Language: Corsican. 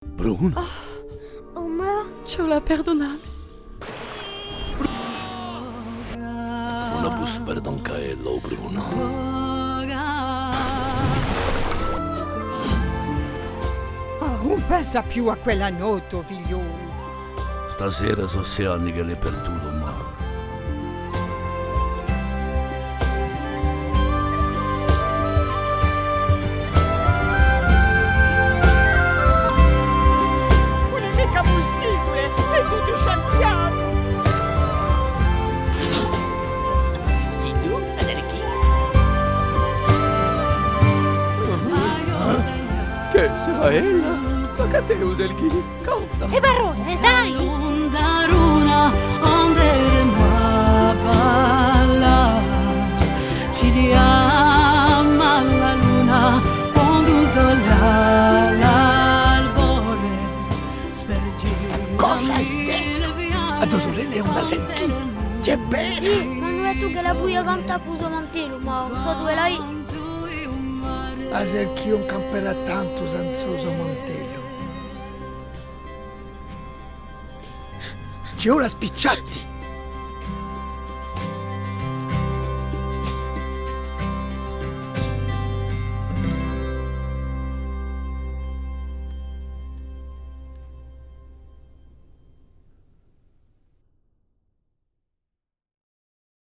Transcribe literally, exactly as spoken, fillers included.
Bruna? Ah, o mè. Ci vole à perdunà mi. Ùn a possu perde ancu ella, o Bruna. Ah, ùn pensa più à quella notte, o figliolu. Stasera sò sei anni ch'ella hè partuta, o mè. Ùn hè micca pussibule, hè tuttu sciantiatu. Sì tù, Adelchì? Eh? Chì, sarà ella? Ma chì hè, Adelchì? Conta. È barone, sai? Cosa hai dettu? A to surella hè una Adelchì? Chì bella! Iè, m'anu dettu ch'ella pudia cantà cù u so mantellu, ma ùn sò duve l'hai. Adelchì ùn camperà tantu senza u so mantellu. Ci vole à spicciatti!